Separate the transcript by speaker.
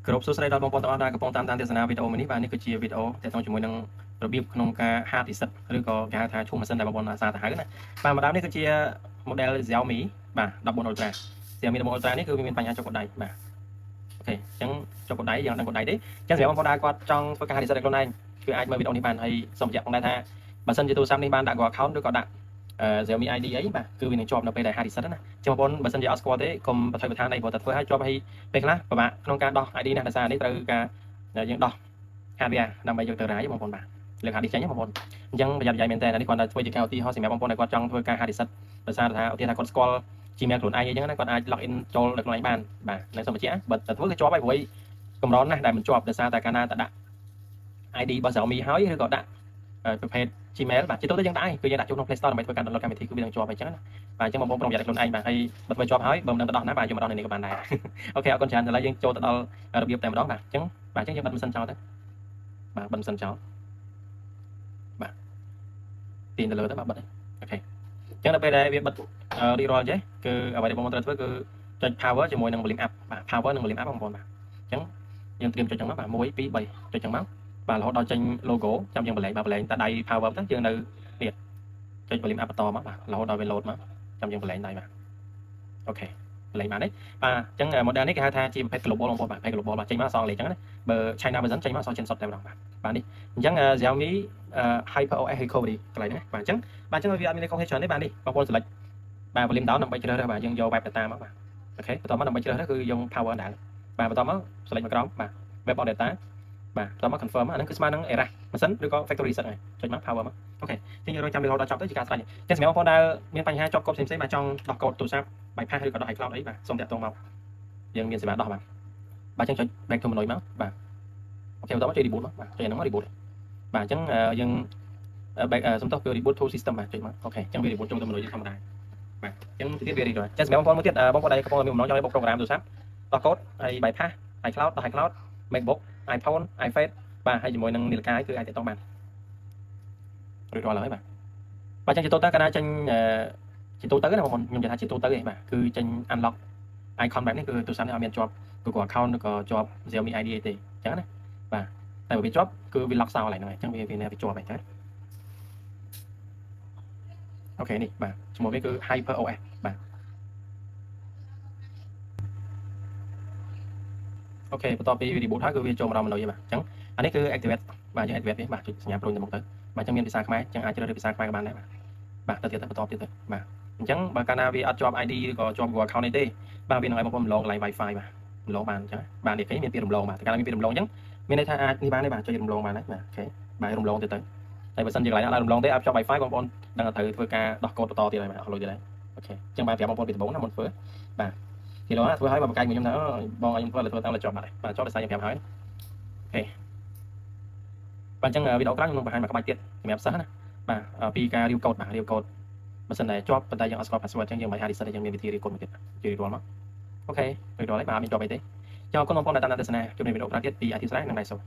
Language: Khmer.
Speaker 1: គ្រប់សួស្តីដល់បងប្អូនទាំងអស់ដែលកំពុងតាមដានទស្សនាវីដេអូមួយនេះបាទនេះគឺជាវីដេអូទាក់ទងជាមួយនឹងរបៀបក្នុងការ hard reset ឬក៏គេហៅថាឈូសម៉ាស៊ីនដែលបងប្អូនអាសាទៅហៅណាបាទម្ដងនេះគឺជា model Xiaomi បាទ14 Ultra Xiaomi 14 Ultra នេះគឺវាមានបញ្ហាចុកកដៃបាទ OK អញ្ចឹងចុកកដៃយើងអត់ដឹងកដៃទេអញ្ចឹងសម្រាប់បងប្អូនដែលគាត់ចង់ធ្វើការ hard reset ឲ្យខ្លួនឯងគឺអាចមើលវីដេអូនេះបានហើយសូមបញ្ជាក់ផងដែរថាបើសិនជាទូរស័ព្ទនេះបានដាក់ Google account ឬក៏ដាក់ Xiaomi ID អីបាទគឺវានឹងជាប់នៅពេលដែល hard reset ណាចឹងបងប្អូនបើសិនជាអត់ស្គាល់ទេកុំបថុយបឋានអីព្រោះតែធ្វើឲ្យជាប់ឲ្យពេលខ្លះពិបាកក្នុងការដោះ ID ណាដោយសារនេះត្រូវការយើងដោះ hardware ដើម្បីយកទៅរាយបងប្អូនបាទលើក hard disk ចេញបងប្អូនអញ្ចឹងប្រយ័ត្នប្រយែងមែនតើនេះគាត់តែធ្វើជាការឧទាហរណ៍សម្រាប់បងប្អូនដែលគាត់ចង់ធ្វើការ hard reset ដោយសារថាឧទាហរណ៍ថាគាត់ស្គាល់ Gmail ខ្លួនឯងអីចឹងណាគាត់អាច log in ចូលដល់ខ្លួនឯងបានបាទនៅសូមបញ្ជាក់បើតែធ្វើគឺជាប់ហើយព្រោះកម្រណាស់ដែលមិនជាប់ដោយសារតែកាលណាតែដាក់ ID របស់ Xiaomi ហើយឬក៏ដាក់ប្រភេទ Gmail បាទជាទូទៅយើងដាក់ហើយគឺយើងដាក់ចូលក្នុង Play Store ដើម្បីធ្វើការ download កម្មវិធីគឺវានឹងជាប់អញ្ចឹងណាបាទអញ្ចឹងបងប្អូនប្រុងប្រយ័ត្នខ្លួនឯងបាទហើយបើធ្វើជាប់ហើយបើមិនដឹងទៅដោះណាបាទយកមកដោះនៅនេះក៏បានដែរ OK អរគុណច្រើនឥឡូវយើងចូលទៅដល់របៀបតែម្ដងបាទអញ្ចឹងបាទអញ្ចឹងយើងបិទម៉ាស៊ីនចោលទៅបាទបិទម៉ាស៊ីនចោលបាទទាញទៅលើទៅបាទបិទ OK អញ្ចឹងដល់ពេលដែលវាបិទរីរាល់ចេះគឺអ្វីដែលបងប្អូនត្រូវធ្វើគឺចុច power ជាមួយនឹង volume up បាទ power និង volume up បងប្អូនបាទអញ្ចឹងយើងត្រៀមចុចចឹងមកបាទ1 2 3ចុចចឹងមកបាទរហូតដល់ចេញ logo ចាំយើងបលែងបាទបលែងតែដៃ power ទៅយើងនៅនេះចុច volume up បន្តមកបាទរហូតដល់វា load មកចាំយើងបលែងដៃបាទ OK បលែងបានទេបាទអញ្ចឹង model នេះគេហៅថាជាប្រភេទ global បងប្អូនបាទប្រភេទ global បាទចេញមកអក្សរអង់គ្លេសអញ្ចឹងណាបើ China version ចេញមកអក្សរចិនសុទ្ធតែម្ដងបាទបាទនេះអញ្ចឹង Xiaomi Hyper OS Recovery កន្លែងហ្នឹងបាទអញ្ចឹងបាទអញ្ចឹងវាអត់មានខុសគ្នាច្រើនទេបាទនេះបងប្អូន select បាទ volume down ដើម្បីជ្រើសរើសបាទយើងយក wipe data មកបាទ OK បន្ទាប់មកដើម្បីជ្រើសរើសគឺយើង power ដែរបាទបន្ទាប់មក select មកក្រោមបាទ wipe all data បាទបន្ទាប់មក confirm អាហ្នឹងគឺស្មើនឹង erase ម៉ាស៊ីនឬក៏ factory reset ហើយចុចមក power មក OK អញ្ចឹងយើងរងចាំវារហូតដល់ចប់ទៅជាការស្រេចអញ្ចឹងសម្រាប់បងប្អូនដែលមានបញ្ហាជាប់កូដផ្សេងៗបាទចង់ដោះកូដទូរស័ព្ទ bypass ឬក៏ដោះ iCloud អីបាទសូមតាក់ទងមកយើងមានសេវាដោះបាទបាទអញ្ចឹងចុច back to menu មកបាទ OK បន្ទាប់មកចុច reboot មកបាទចុចអាហ្នឹងមក reboot បាទអញ្ចឹងយើង back សំទោសគឺ reboot to system បាទចុចមក OK អញ្ចឹងវា reboot ចូលទៅ menu យើងធម្មតាបាទអញ្ចឹងទៅទៀតវា reboot អញ្ចឹងសម្រាប់បងប្អូនមួយទៀតបងប្អូនដែលកំពុងមានបំណងចង់ឲ្យបុក program ទូរស័ព្ទដោះកូដហើយ bypass iCloud ដោះ iCloud MacBook iPhone iPad បាទហើយជាមួយនឹងនាឡិកាគឺអាចតាក់ទងបានរួចរាល់ហើយបាទបាទអញ្ចឹងជាទូទៅកាលណាចេញជាទូទៅណាបងប្អូនខ្ញុំនិយាយថាជាទូទៅឯងបាទគឺចេញ unlock icon បែបនេះគឺទូរស័ព្ទនេះអត់មានជាប់ Google account ឬក៏ជាប់ Xiaomi ID អីទេអញ្ចឹងណាបាទតែបើវាជាប់គឺវា lock សោកន្លែងហ្នឹងហើយអញ្ចឹងវាវាវាជាប់ហើយអញ្ចឹង OK នេះបាទឈ្មោះវាគឺ Hyper OS បាទ OK បន្ទាប់ពី reboot ហើយគឺវាចូលមកដល់ menu ហើយបាទអញ្ចឹងអានេះគឺ activate បាទយើង activate វាបាទចុចសញ្ញាព្រួញទៅមុខទៅបាទអញ្ចឹងមានភាសាខ្មែរអញ្ចឹងអាចជ្រើសរើសភាសាខ្មែរក៏បានដែរបាទបាទទៅទៀតទៅបន្តទៀតទៅបាទអញ្ចឹងបើកាលណាវាអត់ជាប់ ID ឬក៏ជាប់ Google account នេះទេបាទវានឹងឲ្យបងប្អូនរំលងកន្លែង Wi-Fi បាទរំលងបានអញ្ចឹងបាទនេះគេមានពាក្យរំលងបាទតែកាលណាមានពាក្យរំលងអញ្ចឹងមានន័យថាអាចនេះបានទេបាទចុចរំលងបានហើយបាទ OK បាទរំលងទៀតទៅតែបើសិនជាកន្លែងអត់រំលងទេអត់ជាប់ Wi-Fi បងប្អូនដឹងថាត្រូវធ្វើការដោះកូដបន្តទៀតហើយបាទអស់លុយទៀតហើយ OK អញ្ចឹងបាទប្រាប់បងប្អូនពីដំបូងណាមុនធ្វើបាទគីឡូណាធ្វើឲ្យមកបកាយមួយខ្ញុំថាបងឲ្យខ្ញុំធ្វើឲ្យធ្វើតាមលើជាប់បាត់ហើយបាទជាប់ដោយសារខ្ញុំប្រាប់ហើយ OK បាទអញ្ចឹងវីដេអូក្រោយខ្ញុំនឹងបង្ហាញមួយក្បាច់ទៀតសម្រាប់សិស្សណាបាទពីការរាវកូដបាទរាវកូដបើសិនតែជាប់ប៉ុន្តែយើងអត់ស្គាល់ password អញ្ចឹងយើងមិនអាច reset ទេយើងមានវិធីរាវកូដមួយទៀតជឿរាល់មក OK រួចរាល់ហើយបាទអត់មានជាប់អីទេចង់អរគុណបងប្អូនដែលតាមដានទស្សនាជួបនៅវីដេអូក្រោយទៀតពី IT ស្រែនិង Daiso។